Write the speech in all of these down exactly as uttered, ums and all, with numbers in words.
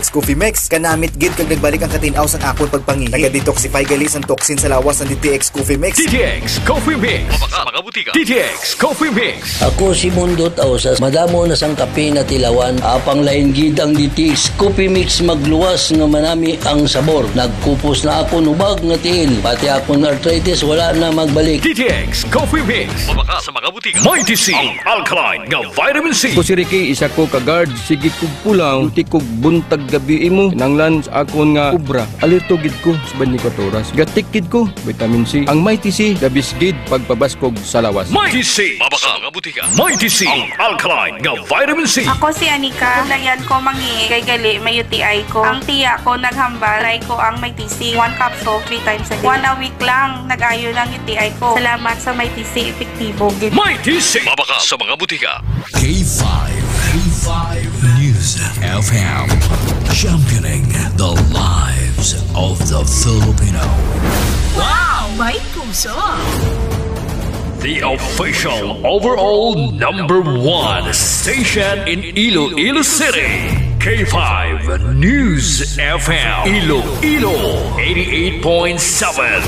X Coffee Mix, kanamit gid kag nagbalik ang katin-aw sang akon pagpangihi. Naga-detoxify gali sang toxin sa lawas ang D T X Coffee Mix. D T X Coffee Mix. Mabaka sa mga butika. D T X Coffee Mix. Ako si Mundo Tausas. Madamo na sang kape nga tilawan. Apang lain gid ang D T X Coffee Mix, magluwas nga manami ang sabor. Nagkupos na akon hubag nga tiil. Pati akon arthritis wala na magbalik. D T X Coffee Mix. Mabaka sa mga butika. Mighty C, ang alkaline nga vitamin C. Ako si Ricky, isa ko ka guard. Sige kog pulaw, duty kog buntag gabi imo. Kinahanglan sa akon nga obra. Alerto gid ko sa twenty-four oras. Gatik gid ko, vitamin C. Ang Mighty C, the best gid pagpabaskog sa lawas. Mighty C, mabaka sa mga butika. Mighty C, ang alkaline nga vitamin C. Ako si Anika. Naglayan ko mangi kay gali may U T I ko. Ang tiya ko naghambal, try ko ang Mighty C. One capsule, three times a day. One a week lang, nag-ayo lang U T I ko. Salamat sa Mighty C, epektibo gid. Mighty C, mabaka sa mga butika. K five, K five News F M. Championing the lives of the Filipino. Wow! May puso! The official overall number one station in Iloilo City. K five News F M. Iloilo, eighty-eight point seven.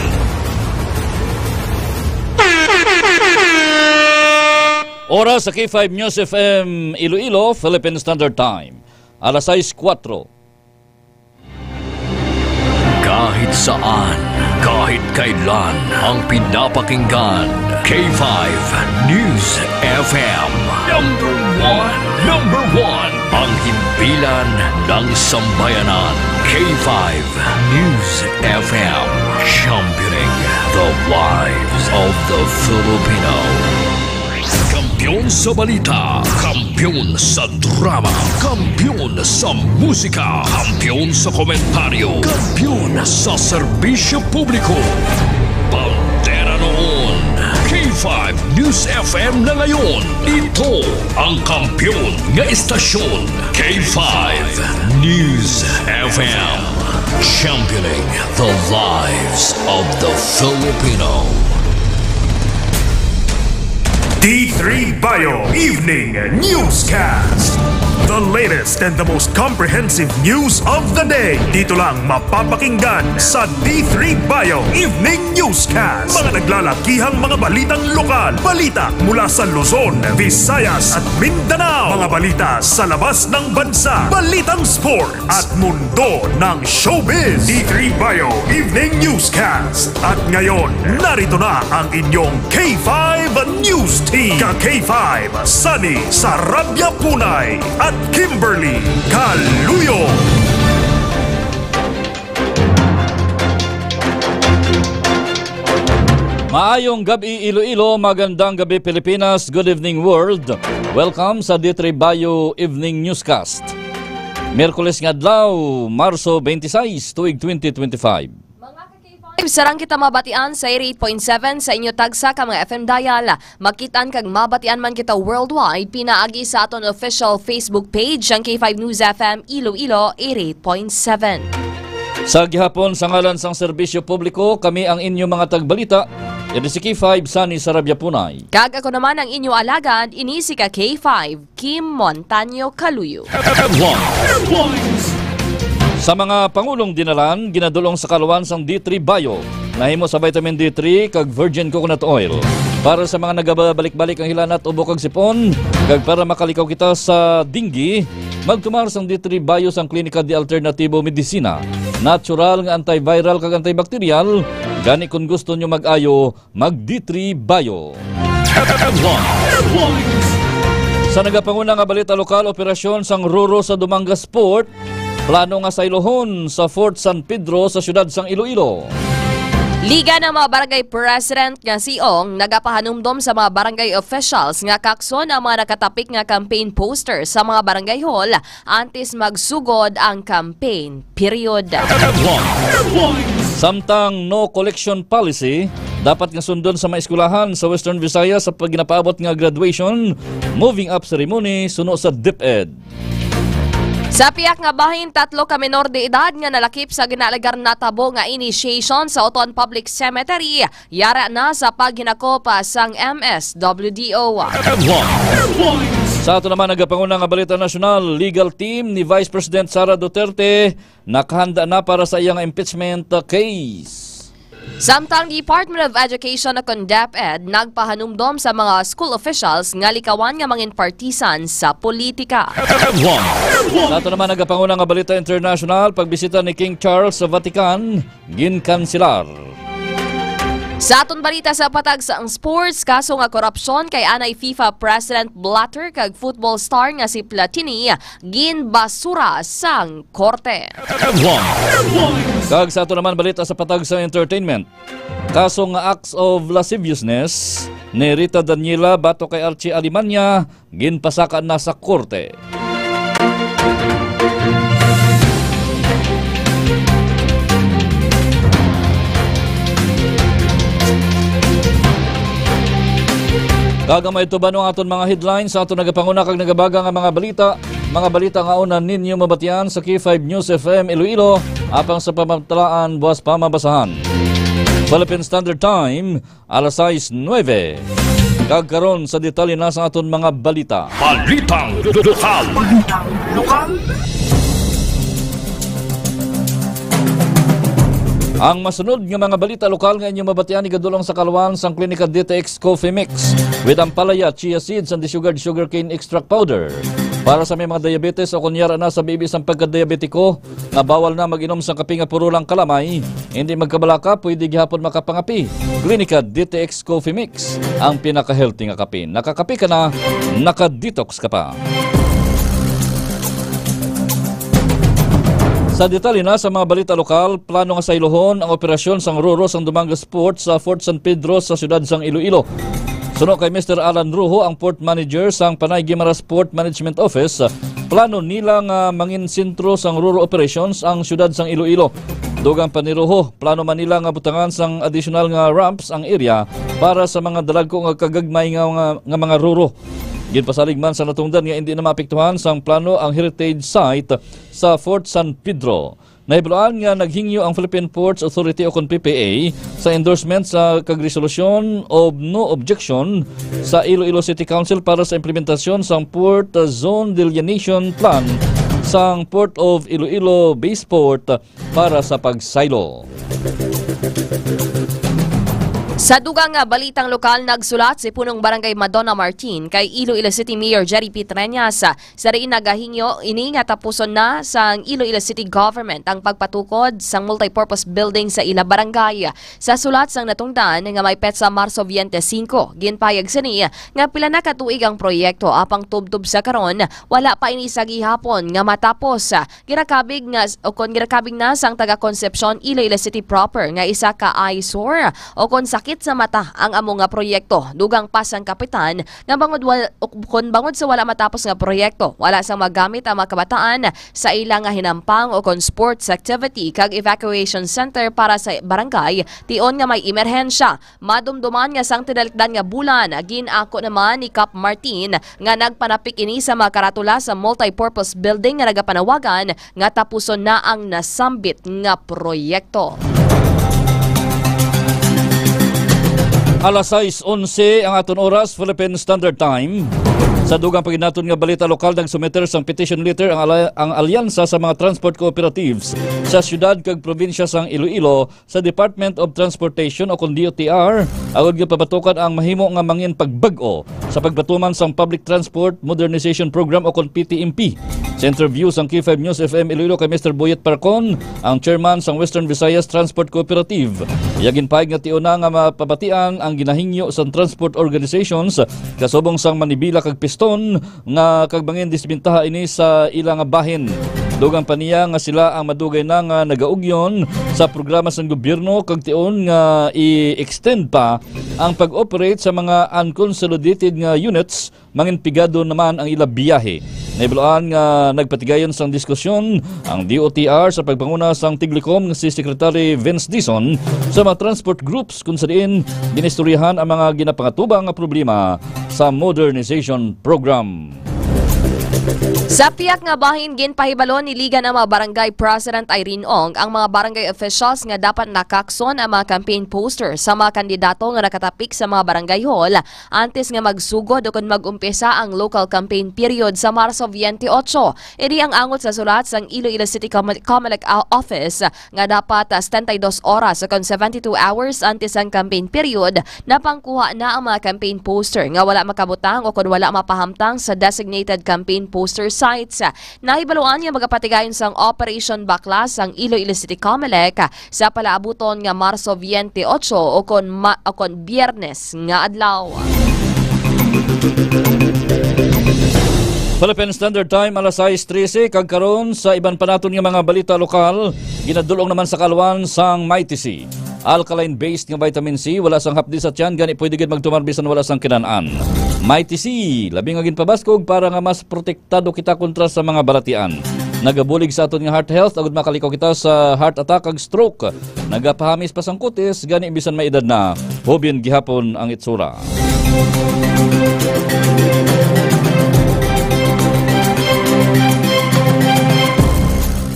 Oras sa K five News F M Iloilo, Philippine Standard Time. Alas sais kuwatro. Kahit saan, kahit kailan, ang pinapakinggan, K five News F M. Number one, number one, ang himpilan ng sambayanan. K five News F M, championing the lives of the Filipino. Kampiyon sa balita, kampiyon sa drama, kampiyon sa musika, kampiyon sa komentaryo, kampiyon sa serbisyo publiko. Bandera noon, K five News F M na ngayon. Ito ang kampiyon nga istasyon, K five News F M. Championing the lives of the Filipino. D three Bio Evening Newscast. The latest and the most comprehensive news of the day. Dito lang mapapakinggan sa D three Bio Evening Newscast. Mga naglalakihang mga balitang lokal, balita mula sa Luzon, Visayas at Mindanao. Mga balita sa labas ng bansa, balitang sport, at mundo ng showbiz. D three Bio Evening Newscast. At ngayon, narito na ang inyong K five News Team. Ka K five, Sunny Sarabia Punay at Kimberly Caluyo. Maayong gab-i, Iloilo. Magandang gabi, Pilipinas. Good evening, world. Welcome sa D three Bio Evening Newscast. Miyerkules nga adlaw, Marso twenty-six, tuig twenty twenty-five. Mga ka-K five, sarang kita mabatian sa eighty-eight point seven sa inyo tagsa ka mga F M dial. Makit-an kag mabatian man kita worldwide pinaagi sa aton official Facebook page, ang K five News F M Iloilo eighty-eight point seven. Sa gihapon, sa ngalan sang serbisyo publiko, kami ang inyo mga tagbalita. Ini si K five, Sunny Sarabia Punay. Kag ako naman ang inyo alagad, ini si ka K five, Kim Montaño Caluyo. Headlines. Sa mga pangulong dinalan, ginadulong sa kaluan sang D three Bio, nahimo sa vitamin D three kag virgin coconut oil. Para sa mga nagabalik-balik ang hilanat, ubo kag sipon, kag para makalikaw kita sa dengue, magtumar sang D three Bio sang Klinika de Alternatibo Medicina. Natural nga antiviral kag antibacterial, gani kon gusto nyo mag-ayo, mag D three Bio. Headlines. Sa nagapanguna nga balita lokal, operasyon sang RURO sa Dumangas Port, plano nga saylohon sa Fort San Pedro sa siyudad sang Iloilo. Liga ng mga barangay president nga si Ong nagapahanumdom sa mga barangay officials nga kakson ang mga nakatapik nga campaign poster sa mga barangay hall antes magsugod ang campaign period. Headlines. Samtang no collection policy, dapat nga sundon sa mga eskwelahan sa Western Visayas sa paginapaabot nga graduation, moving up ceremony, suno sa DepEd. Sa piyak nga bahin, tatlo ka menor de edad nga nalakip sa ginalagar natabo nga initiation sa Oton Public Cemetery, yara na sa paghinakop sang M S W D O. Headlines. Sa ato naman nagapanguna nga balita nasyonal, legal team ni Vice President Sara Duterte nakahanda na para sa iya nga impeachment case. Samtang Department of Education o kon DepEd nagpahanumdom sa mga school officials nga likawan nga mangin partisan sa politika. Sa ato naman nagapanguna nga balita international, pagbisita ni King Charles sa Vatican, ginkanselar. Sa aton balita sa patag sang sports, kaso nga korupsyon kay anay FIFA President Blatter kag football star nga si Platini ginbasura sang korte. Kag sa ato naman balita sa patag sa entertainment, kaso nga acts of lasciviousness ni Rita Daniela batok kay Archie Alemania ginpasaka na sa korte. Kag ang may tuban ang aton mga headlines sa aton nagapanguna kag nagabaga nga mga balita. Mga balita nga una ninyo mabatian sa K five News F M Iloilo, apang sa pamatalaan buwas pa mabasahan. Philippine Standard Time, alas sais nuebe. Kag karon sa detalye na sa aton mga balita. Balitang lokal. Ang masunod nga mga balita lokal nga inyong mabatian igadulong sa kalwan sang Klinika D T X Coffee Mix with ampalaya, chia seeds, and the sugared sugarcane extract powder. Para sa may mga diabetes o kunyara na sa bibi sang pagkadiabetiko nga bawal na mag-inom sang kape nga puro lang kalamay, hindi magkabalaka, pwede gihapon makapangapi. Klinika D T X Coffee Mix, ang pinaka-healthy nga kape. Nakakape ka na, naka-detox ka pa. Sa detalye na sa mga balita lokal, plano nga saylohon ang operasyon sang Roro sang Dumangas Port sa Fort San Pedro sa siyudad sang Iloilo. Suno kay Mister Alan Rojo, ang port manager sang Panay Guimaras Port Management Office, plano nila nga mangin sentro sang Roro operations ang siyudad sang Iloilo. Dugang pa ni Rojo, plano man nila nga butangan sang additional nga ramps ang area para sa mga dalagko nga kagagmay nga, nga, nga mga Roro. Ginpasalig man sa natungdan nga indi na maapektuhan sang plano ang heritage site sa Fort San Pedro. Nahibaluan nga naghingyo ang Philippine Ports Authority o kon P P A sa endorsement sa kag resolution of no objection sa Iloilo City Council para sa implementasyon sang Port Zone Delineation Plan sang Port of Iloilo Base Port para sa pagsaylo. Sa dugang nga balitang lokal, nagsulat si Punong Barangay Madonna Martin kay Iloilo City Mayor Jerry P. Treñas. Sa diin nagahingyo ini nga tapuson na sang Iloilo City Government ang pagpatukod sang multipurpose building sa ila barangay. Sa sulat sang natungdan nga may petsa Marso twenty-five, ginpahayag sini nga pila na ka tuig ang proyekto, apang tubtob sa karon wala pa ini sa gihapon nga matapos. Ginakabig nga, o kon ginakabig na sang taga Concepcion, Iloilo City proper nga isa ka eyesore o kon sakit sa mata ang amo nga proyekto. Dugang pa sang kapitan nga bangod wal-, o kon bangod sa wala matapos nga proyekto, wala sang magamit ang mga kabataan sa ila nga hinampang o kon sports activity kag evacuation center para sa barangay tion nga may emerhensya. Madumduman nga sang tinalikdan nga bulan, gin-ako naman ni Kap Martin nga nagpanapik ini sa mga karatula sa multipurpose building nga nagapanawagan nga tapuson na ang nasambit nga proyekto. Alas sais onse ang aton oras, Philippine Standard Time. Sa dugang pa gid naton nga balita lokal, nagsumiter sang petition letter ang ala-, ang Alyansa sa mga Transport Cooperatives sa siyudad kag probinsya sang Iloilo sa Department of Transportation o kon D O T R, agod nga pabatukan ang mahimo nga mangin pagbag-o sa pagpatuman sang Public Transport Modernization Program o kon P T M P. Sa interview sang K five News F M Iloilo kay Mister Boyet Parcon, ang chairman sang Western Visayas Transport Cooperative, iya ginpahayag nga tion na nga mapabatian ang ginahingyo sang transport organizations kasubong sang manibela kag piston nga kag mangin disbentaha ini sa ila nga bahin. Dugang pa niya nga sila ang madugay na nga nagaugyon sa programa sang gobyerno kag tion nga i-extend pa ang pag-operate sa mga unconsolidated nga units, mangin pigado naman ang ila biyahe. Nahibaluan nga nagpatigayon sang diskusyon ang D O T R sa pagpanguna sang Tiglikom nga si Secretary Vince Dizon sa mga transport groups kung sa diin ginistoryahan ang mga ginapangatubang nga problema sa modernization program. Sa piyak nga bahin, ginpahibalo ni Liga nga mga Barangay President Irene Ong ang mga barangay officials nga dapat nakakson ang mga campaign poster sa mga kandidato nga nakatapik sa mga barangay hall antes nga magsugod o kon mag-umpisa ang local campaign period sa Marso twenty-eight. Ini ang angot sa sulat sang Iloilo City Com-, Comelec, ah, Office nga dapat, ah, setenta y dos oras o kon seventy-two hours antes ang campaign period, napangkuha na ang mga campaign poster nga wala makabutang o kon wala mapahamtang sa designated campaign poster sites. Nahibaluan nga magapatigayon sang Operation Baklas ang Iloilo City Comelec sa palaabuton nga Marso twenty-eight o kon ma-, o kon Biyernes nga adlaw. Philippine Standard Time, alas sais trese, kag karon sa iban pa naton nga mga balita lokal, ginadul-ong naman sa kaluan sang Mighty C. Alkaline-based nga vitamin C, wala sang hapdi sa tiyan, gani pwede gid magtumar bisan wala sang kinan-an. Mighty C, labi nga ginpabaskog para nga mas protektado kita kontra sa mga balatian. Nagabulig sa aton nga heart health agud makalikaw kita sa heart attack kag stroke. Nagapahamis pa sang kutis, gani bisan may edad na, hubin gihapon ang itsura.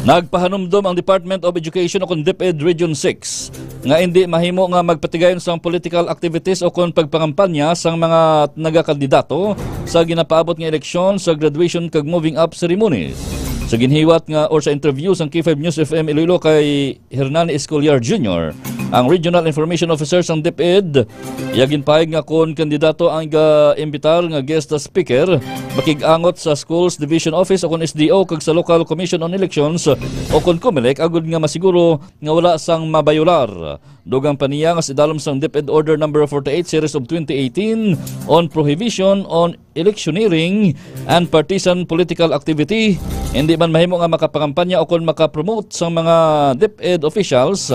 Nagpahanumdom ang Department of Education o kon DepEd Region six nga indi mahimo nga magpatigayon sang political activities o kon pagpangampanya sang mga nagakandidato sa ginapaabot nga eleksyon sa graduation kag moving up ceremonies. Sa ginhiwat nga or sa interview sang K five News F M Iloilo kay Hernani Escoliar Junior, ang Regional Information Officer sang DepEd, iya ginpahayag nga kon kandidato ang iga-imbitar nga guest speaker, makig-angot sa Schools Division Office o kon S D O kag sa Local Commission on Elections o kon Comelec agud nga masiguro nga wala sang mabayolar. Dugang pa niya nga sa idalom sang DepEd Order Number forty-eight Series of twenty eighteen on Prohibition on Electioneering and Partisan Political Activity, hindi man mahimo nga makapangampanya o kon makapromote sang mga DepEd officials,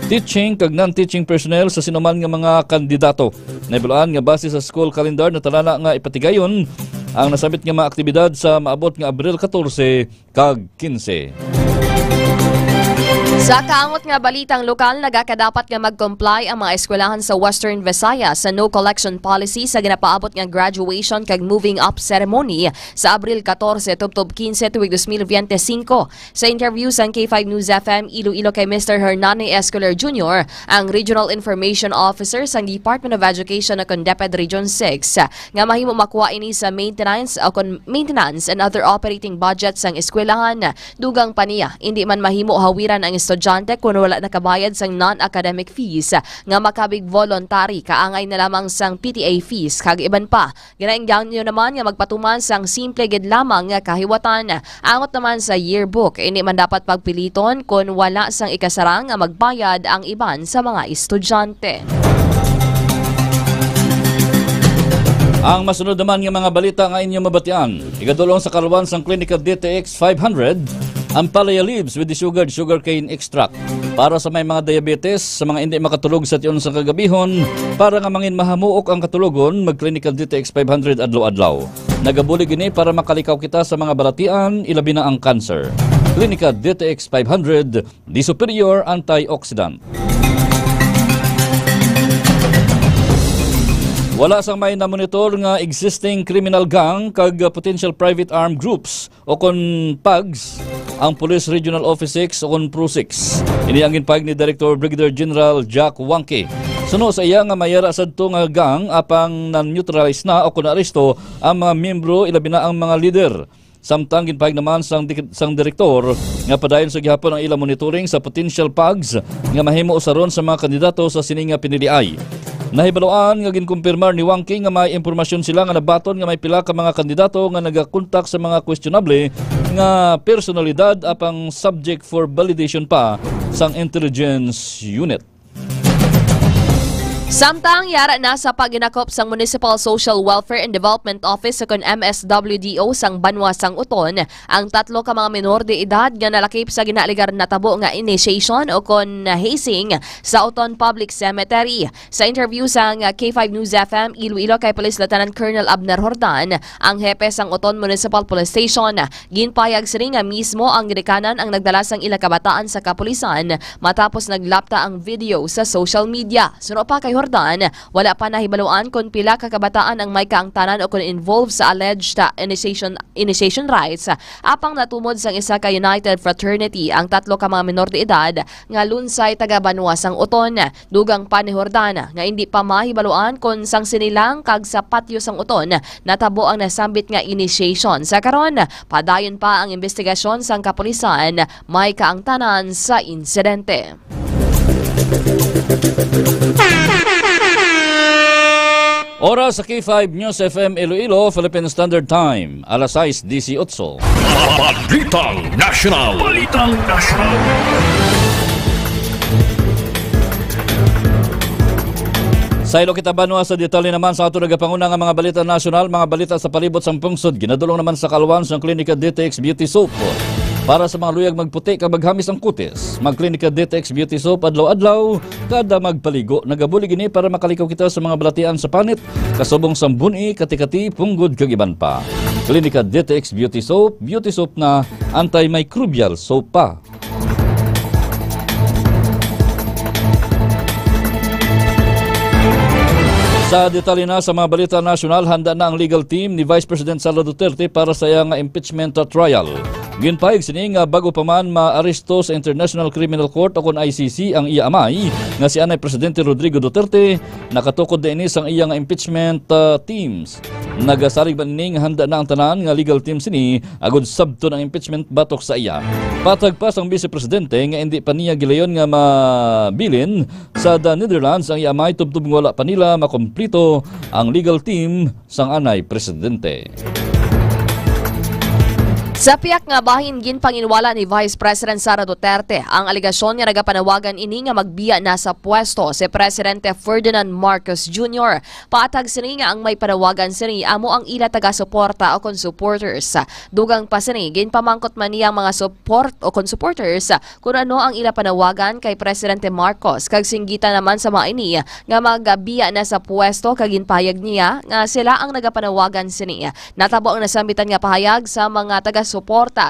teaching kag non-teaching personnel sa sinuman nga mga kandidato. Nahibaluan nga base sa school calendar, natalana nga ipatigayon ang nasambit nga mga aktibidad sa maabot nga Abril katorse kag kinse. Sa kaangot nga balitang lokal, nagakadapat nga mag-comply ang mga eskwelahan sa Western Visayas sa no collection policy sa ginapaabot nga graduation kag moving up ceremony sa Abril katorse tubtob kinse tuig dos mil biyente singko. Sa interview sang K five News F M Iloilo kay Mister Hernani Escolar Junior, ang Regional Information Officer sang Department of Education o kon DepEd Region six, nga mahimo makuha ini sa maintenance o kon maintenance and other operating budget sang eskwelahan. Dugang pa niya, indi man mahimo hawiran ang estudyante kon wala nakabayad sang non-academic fees nga makabig voluntary, kaangay na lamang sang P T A fees kag iban pa. Ginaengganyo naman nga magpatuman sang simple gid lamang nga kahiwatan. Angot naman sa yearbook, indi man dapat pagpiliton kon wala sang ikasarang nga magbayad ang iban sa mga estudyante. Ang masunod naman nga mga balita nga inyo mabatian, igadulong sa kaluan sang Klinika D T X five hundred, ang palaya leaves with the sugared sugarcane extract. Para sa may mga diabetes, sa mga hindi makatulog sa tion sa kagabihon, para nga mangin mahamuok ang katulogon, mag-Clinical D T X five hundred adlaw-adlaw. Nagabulig ini para makalikaw kita sa mga balatian, ilabi na ang cancer. Clinical D T X five hundred, the superior antioxidant. Wala sang may namonitor nga existing criminal gang kag potential private armed groups o kon PAGs, ang Police Regional Office six o kon PRO six. Ini ang ginpahayag ni Director Brigadier General Jack Wangke. Suno sa iya nga may ara sadto nga gang apang na-neutralize na o kon naaresto ang mga miyembro, ilabi na ang mga leader. Samtang ginpahayag naman sang dik-, sang direktor nga padayon sa gihapon ang ila monitoring sa potential PAGs nga mahimo usaron sa mga kandidato sa sini nga piniliay. Nahibaluan nga ginkumpirmar ni Wangke nga may impormasyon sila nga nabaton nga may pila ka mga kandidato nga nagakontak sa mga questionable nga personalidad apang subject for validation pa sang intelligence unit. Samtang yara na sa paghinakop sang Municipal Social Welfare and Development Office o kon M S W D O sang banwa sang Oton, ang tatlo ka mga menor de edad nga nalakip sa ginaligar natabo nga initiation o kon hazing sa Oton Public Cemetery. Sa interview sang K five News F M Iloilo kay Police Lieutenant Colonel Abner Jordan, ang hepe sang Oton Municipal Police Station, ginpahayag sini nga mismo ang ginikanan ang nagdala sang ila kabataan sa kapulisan matapos naglapta ang video sa social media. Suno pa kay Jordan, wala pa nahibaluan kon pila ka kabataan ang may kaangtanan o kon involved sa alleged, ah, initiation, initiation rites. Apang natumod sang isa ka United Fraternity ang tatlo ka mga menor de edad nga lunsay taga banwa sang Oton. Dugang pa ni Jordan nga indi pa mahibaluan kon sang sini lang kag sa patio sang Oton natabo ang nasambit nga initiation. Sa karon, padayon pa ang imbestigasyon sang kapulisan may kaangtanan sa insidente. Oras sa K five News F M Iloilo, Philippine Standard Time, alas sais disiotso. Balitang National. Balitang National. Saylo kita banwa sa detalye naman sa ato nagapanguna nga mga balita nasyonal, mga balita sa palibot sang pungsod. Ginadulong naman sa kalwan sang Klinika D T X Beauty Soap. Para sa mga luyag magputi kag maghamis ang kutis, mag Klinika D T X Beauty Soap adlaw-adlaw kada magpaligo. Nagabulig ini para makalikaw kita sa mga balatian sa panit, kasubong sang buni, kati-kati, punggod kag iban pa. Klinika D T X Beauty Soap, beauty soap na antimicrobial soap pa. Sa detalye na sa mga balita nasyonal, handa na ang legal team ni Vice President Sara Duterte para sa iya nga impeachment trial. Ginpahayag sini nga bago pa man maaresto sa International Criminal Court o kon I C C ang iya amay nga si anay Presidente Rodrigo Duterte, nakatukod na ini sang iya nga impeachment, ah, teams. Nagasalig man ini nga handa na ang tanan nga legal team sini agud sabton ang impeachment batok sa iya. Patag pa sang Vice Presidente nga indi pa niya gilayon nga mabilin sa The Netherlands ang iya amay tubtob nga wala pa nila makomplito ang legal team sang anay presidente. Sa piyak nga bahin, ginpanginwala ni Vice President Sara Duterte ang alegasyon nga nagapanawagan ini nga magbiya na sa pwesto si Presidente Ferdinand Marcos Junior. Paatag sini nga ang may panawagan sini amo ang ila taga-suporta o kon supporters. Dugang pa sini, ginpamangkot man niya ang mga support o kon supporters kon ano ang ila panawagan kay Presidente Marcos, kag singgitan naman sa mga ini nga magbiya na sa pwesto, kag ginpahayag niya nga sila ang nagapanawagan sini. Natabo ang nasambitan nga pahayag sa mga taga-suporta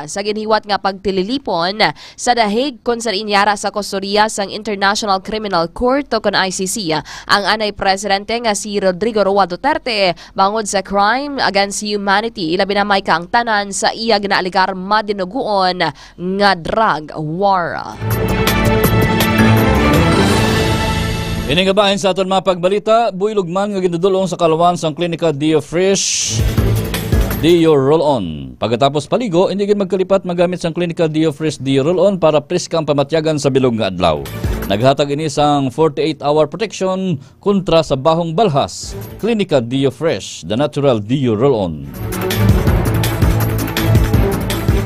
sa ginhiwat nga pagtililipon sa The Hague, kon sa inyara sa kustodiya sang International Criminal Court o kon I C C ang anay presidente nga si Rodrigo Roa Duterte bangod sa crime against humanity, labi na may kaangtanan sa iya ginaalegar madinuguon nga drug war. Ini nga bahin sa aton mga pagbalita, buylog man nga ginadulong sa kalwan sang Klinika Diofresh Dio Roll-On. Pagkatapos paligo, hindi gid magkalipat magamit sang Klinika Diofresh Dio Roll-On para preska ang pamatyagan sa bilog nga adlaw. Naghatag ini sang forty-eight hour protection kontra sa bahong balhas. Klinika Dio Fresh, the natural Dio Roll-On.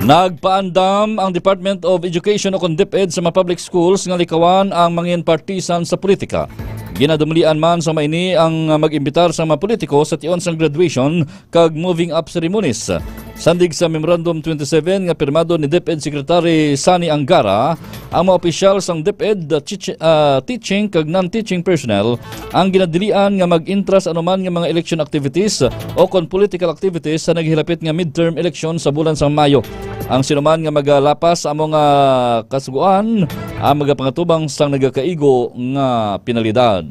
Nagpaandam ang Department of Education o kon DepEd sa mga public schools nga likawan ang mangin partisan sa politika. Ginadumalian man sa maini ang, ah, mag-imbitar sa mga politiko sa tion sang graduation kag moving up ceremonies. Sandig sa Memorandum twenty-seven nga pirmado ni DepEd Secretary Sonny Angara, ang mga opisyal sang DepEd, ah, chichi-, ah, teaching kag non-teaching personnel ang ginadilian nga mag-intra sa anuman nga mga election activities o kon political activities sa naghilapit nga midterm election sa bulan sang Mayo. Ang sinuman nga magalapas sa amo nga kasugoan ang magapangatubang sang nagakaigo nga penalidad.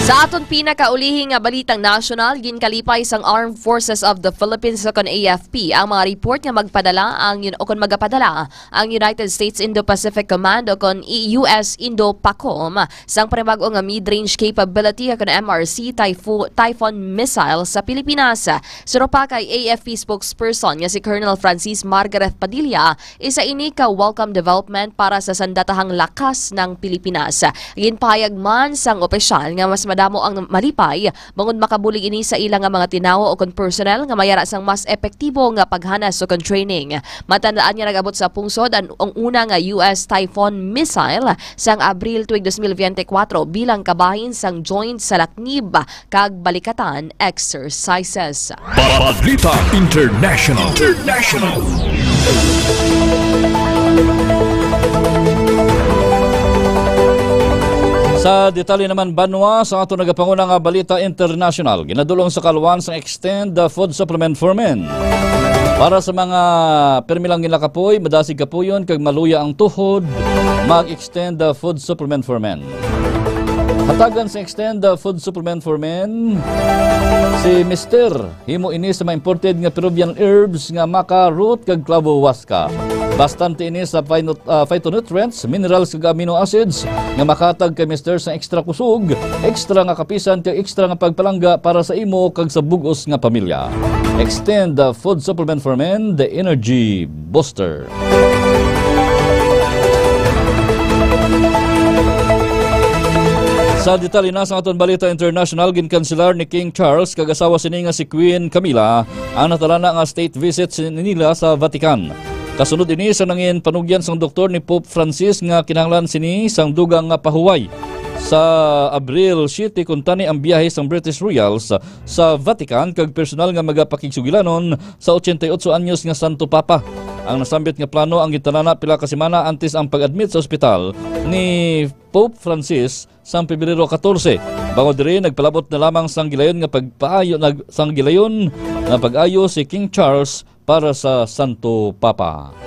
Sa aton pinakaulihi nga balitang nasyonal, ginkalipay sang Armed Forces of the Philippines o kon A F P ang mga report nga magpadala ang yun, o kon magapadala ang United States Indo-Pacific Command o kon U S Indo-PACOM sang panibag-o nga mid-range capability o kon M R C Typho-, Typhoon missile sa Pilipinas. Suno pa kay A F P spokesperson nga si Colonel Francis Margareth Padilla, isa ini ka welcome development para sa sandatahang lakas ng Pilipinas. Ginpahayag man sang opisyal nga mas madamo ang malipay bangod makabulig ini sa ila nga mga tinawo o kon personnel nga mayara sang mas epektibo nga paghanas o kon training. Matandaan nga nag-abot sa pungsod ang, ang una nga U S Typhoon missile sang Abril tuig dos mil biyente kwatro bilang kabahin sang Joint Salaknib kag Balikatan exercises. Balita International. International. Sa detalye naman, banwa, sa ato nagapanguna nga balita international, ginadulong sa kalwan sang Extend the Food Supplement for Men. Para sa mga permi lang ginakapoy, madasig kapuyon kag maluya ang tuhod, mag-Extend the Food Supplement for Men. Tagan sa Extend the Food Supplement for Men, si Mister. Himo ini sa mga imported nga Peruvian herbs nga maca, root, kag clavo huasca. Bastante ini sa phyno-, ah, phytonutrients, minerals, kag amino acids nga makahatag kay Mister sang extra kusog, extra nga kapisan, kag extra nga pagpalangga para sa imo kag sa bug-os nga pamilya. Extend the Food Supplement for Men, the Energy Booster. Sa detalye na sa aton balita international, ginkanselar ni King Charles kag asawa sini nga si Queen Camilla ang natalana nga state visit nila sa Vatican. Kasunod ini sa nangin panugyan sang doktor ni Pope Francis nga kinahanglan sini sang dugang nga pahuway sa Abril siete, kuntani ang biyahe sang British Royals sa Vatican kag personal nga magapakigsugilanon sa ochenta y ocho anyos nga Santo Papa. Ang nasambit nga plano ang gintalana pila ka semana antes ang pag-admit sa ospital ni Pope Francis sang Pebrero catorce. Bangod diri, nagpalabot na lamang sang gilayon nga pagpaayo, nag-, sang gilayon nga pag-ayo si King Charles para sa Santo Papa.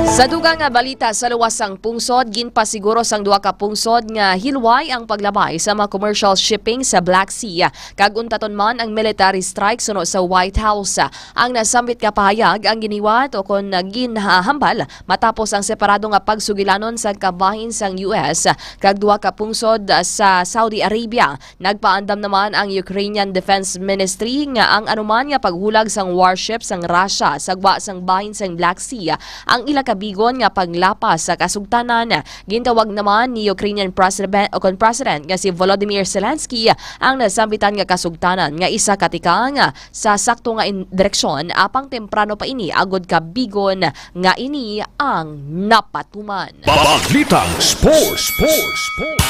Sa dugang nga balita, sa luwas sang pungsod, ginpasiguro sang duha ka pungsod nga hilway ang paglabay sa mga commercial shipping sa Black Sea, kag untaton man ang military strike suno sa White House. Ang nasambit nga pahayag ang giniwat o kon ginhahambal matapos ang separado nga pagsugilanon sang kabahin sang U S kag duha ka pungsod sa Saudi Arabia. Nagpaandam naman ang Ukrainian Defense Ministry nga ang anuman nga paghulag sang warship sang Russia sa gwa sang bahin sang Black Sea ang ila kabigon nga panglapas sa kasugtanan. Gintawag naman ni Ukrainian President, o kon President, nga si Volodymyr Zelensky ang nasambitan nga kasugtanan nga isa ka tikang sa sakto nga in-, direksyon, apang temprano pa ini agod kabigon nga ini ang napatuman. Balitang Sports, Sports, Sports.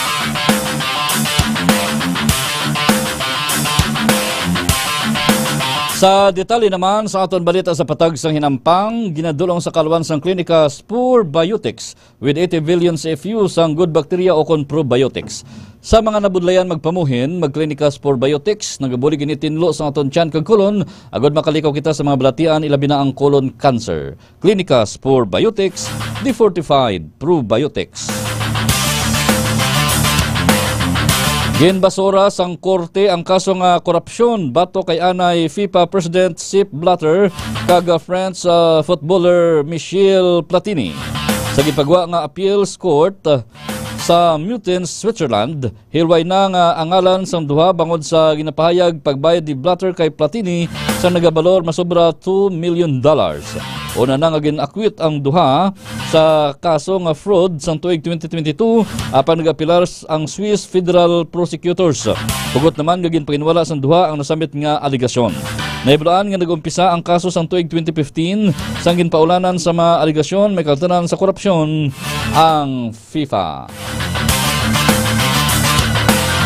Sa detalye naman sa aton balita sa patag sang hinampang, ginadulong sa kalwan sang Klinika Spore Biotics with eighty billion C F U sang good bacteria o kon probiotics. Sa mga nabudlayan magpamuhin, magklinika Spore Biotics, nagabulig ini tinlo sa aton tiyan kag kolon, agod makalikaw kita sa mga balatian, ilabi na ang colon cancer. Klinika Spore Biotics, the fortified probiotics. Ginbasura sang korte ang kaso nga korupsyon batok kay anay FIFA President Sepp Blatter kag, ah, French, ah, footballer Michel Platini. Sa gipagwa nga appeals court, ah, sa Mutens, Switzerland, hilway na nga ang ngalan sang duha bangod sa ginapahayag pagbayad ni Blatter kay Platini sa nagabalor masobra two million dollars. Una na nga gin-acquit ang duha sa kaso nga fraud sang tuig twenty twenty-two, apang nag-apilar s-, ang Swiss Federal Prosecutors. Hugot naman nga ginpaginwala sang duha ang nasambit nga alegasyon. Nahibaluan nga nag-umpisa ang kaso sang tuig twenty fifteen, sang ginpaulanan sa mga alegasyon may kaagtanan sa korupsyon ang FIFA.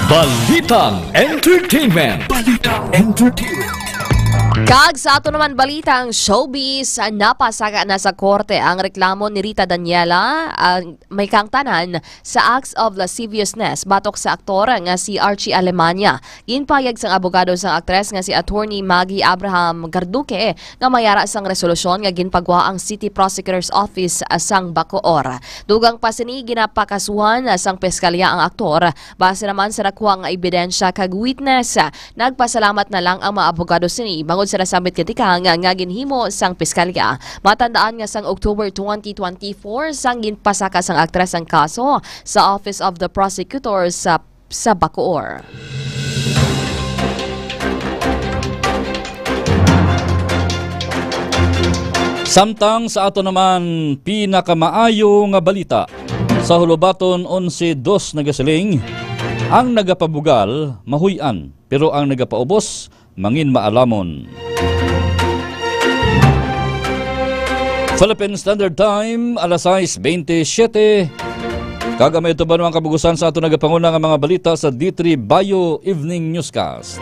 Balitang Entertainment. Balitang Entertainment. Kag sa ato naman balitang showbiz, napasaka na sa korte ang reklamo ni Rita Daniela, ang may kaangtanan sa acts of lasciviousness batok sa aktor nga si Archie Alemania. Ginpahayag sang abogado sang aktres nga si Attorney Maggie Abraham Garduque nga may ara sang resolusyon nga ginpagwa ang City Prosecutor's Office sang Bacoor. Dugang pa sini, ginapakasuhan sang piskalya ang aktor base naman sa nakuha nga ebidensya kag witness. Nagpasalamat na lang ang mga abogado sini bangod sa nasambit nga tikang nga ginhimo sang piskalya. Matandaan nga sang October twenty twenty-four, sang ginpasaka sang aktres ang kaso sa Office of the Prosecutor sa, sa Bacoor. Samtang sa ato naman pinakamaayo nga balita, sa Hulubaton onse dos nagasiling, "Ang nagapabugal, mahuy-an, pero ang nagapaubos, manginmaalamon." Philippine Standard Time, alas sais bentisiete. Kag amay ito ba ang kabugusan sa ato nagapanguna nga mga balita sa D three Bio Evening Newscast.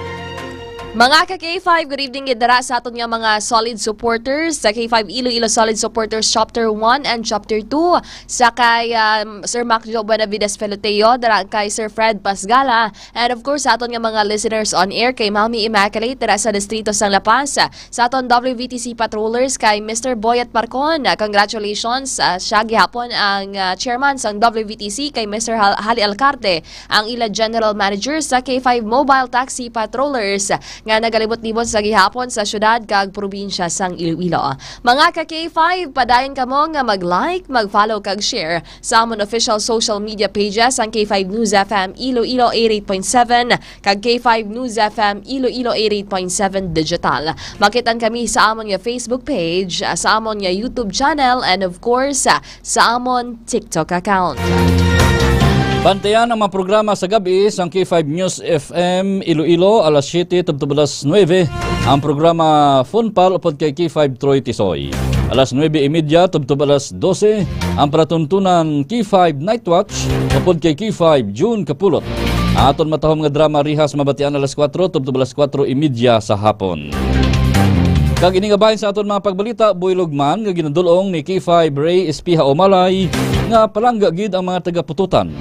Mga ka K five, good evening gid dira sa aton nga mga solid supporters sa K five Iloilo Solid Supporters Chapter one and Chapter two, sa kay, um, Sir Mac Jo Benavides Feloteo, dira kay Sir Fred Pasgala, and of course sa aton nga mga listeners on air kay Mami Immaculate dira sa distrito sang La Paz, sa aton W V T C patrollers kay Mister Boyet Marcon. Congratulations, ah, siya gihapon ang, ah, chairman sang W V T C kay Mister Hal-, Hali Alcarte, ang ila general manager sa K five Mobile Taxi Patrollers nga nagalibot-libot sa gihapon sa syudad kag probinsya sang Iloilo. Mga ka K five, padayon kamo nga mag-like, mag-follow kag share sa amon official social media pages, ang K five News F M Iloilo eighty-eight point seven kag K five News F M Iloilo eighty-eight point seven Digital. Makitan kami sa amon nga Facebook page, sa amon nga YouTube channel, and of course, sa amon TikTok account. Bantayan ang mga programa sa gabi sang K five News F M Iloilo, alas siyete tubtob alas nuebe, ang programa Phone Pal upod kay K five Troy Tisoy. Alas nuebe y media tubtob alas dose, ang palatuntunan K five Night Watch upod kay K five June Kapulot. Ang aton matahom nga drama Rihas mabatian alas kuwatro tubtob alas kuwatro y media sa hapon. Kag ini nga bahin sa aton mga pagbalita, buylog man nga ginadul-ong ni K five Ray Espiha Umalay nga palangga gid ang mga taga-Pututan.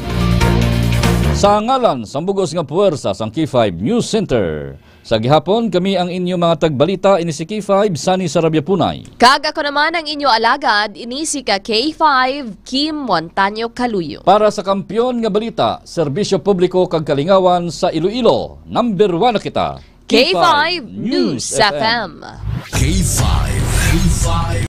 Sa ngalan sang bug-os nga puwersa sang K five News Center, sa gihapon kami ang inyo mga tagbalita, ini si K five Sunny Sarabia Punay. Kag ako naman ang inyo alagad, ini si ka K five Kim Montaño Kaluyo. Para sa Kampiyon nga Balita, Serbisyo Publiko kag Kalingawan sa Iloilo, number one na kita. K five News F M. K five, K five